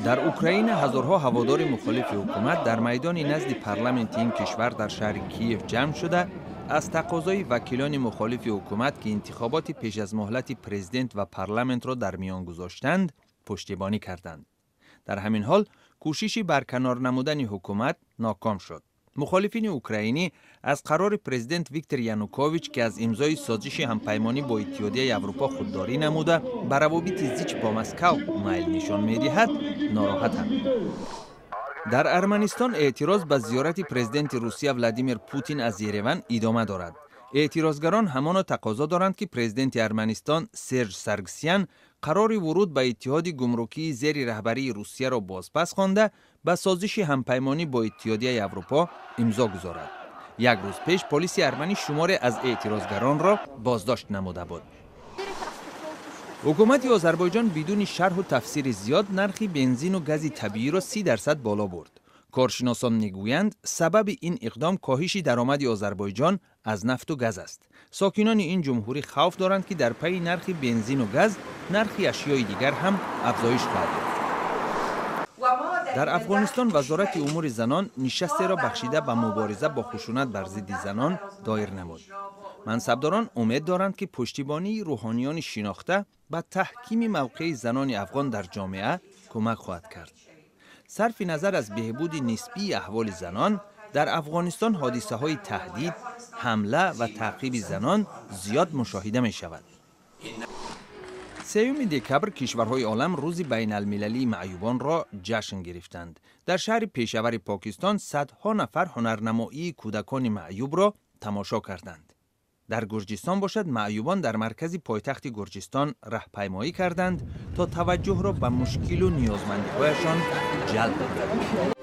Дар Украина ҳазорҳо ҳаводори мухолифи ҳукумат дар майдони назди парламенти ин кишвар дар шаҳри Киев ҷамъ шуда, аз тақозои вакилони мухолифи ҳукумат, ки интихоботи пеш аз муҳлати президент ва парламентро дар миён гузоштанд, пуштибонӣ карданд. Дар ҳамин ҳол кӯшиши барканор намудани ҳукумат ноком шуд. Мухолифини украинӣ аз қарори президент Виктор Янукович, ки аз имзои созиши ҳампаймонӣ бо Иттиҳодияи Аврупо худдорӣ намуда, ба равобити зич бо Москав майл нишон медиҳад, нороҳатанд. Дар Арманистон эътироз ба зиёрати президенти Русия Владимир Путин аз Ереван идома дорад. Эътирозгарон ҳамоно тақозо доранд, ки президенти Арманистон Серж Саргсян қарори вуруд ба Иттиҳоди гумрукии зери раҳбарии Русияро бозпас хонда, ба созиши ҳампаймонӣ бо Иттиҳодияи Аврупо имзо гузорад. Як рӯз пеш полиси арманӣ шуморе аз эътирозгаронро боздошт намуда буд. Ҳукумати Озарбойҷон бидуни шарҳу тафсири зиёд нархи бензину гази табииро 30% боло бурд. Коршиносон мегӯянд, сабаби ин иқдом коҳиши даромади Озарбойҷон аз нафту газ аст. Сокинони ин ҷумҳурӣ хавф доранд, ки дар пайи нархи бензину газ нархи ашёи дигар ҳам афзоиш хоҳад ёфт. Дар Афғонистон Вазорати умури занон нишастеро бахшида ба мубориза бо хушунат бар зидди занон доир намуд. Мансабдорон умед доранд, ки пуштибонии рӯҳониёни шинохта ба таҳкими мавқеи занони афғон дар ҷомеа кӯмак хоҳад кард. Сарфи назар аз беҳбуди нисбии аҳволи занон дар Афғонистон, ҳодисаҳои таҳдид, ҳамла ва таъқиби занон зиёд мушоҳида мешавад. 3 декабр кишварҳои олам Рӯзи байналмилалии маъюбонро ҷашн гирифтанд. Дар шаҳри Пешавари Покистон садҳо нафар ҳунарнамоии кӯдакони маъюбро тамошо карданд. Дар Гурҷистон бошад, маъюбон дар маркази пойтахти Гурҷистон раҳпаймоӣ карданд, то таваҷҷӯҳро ба мушкилу ниёзмандиҳояшон ҷалб кунанд.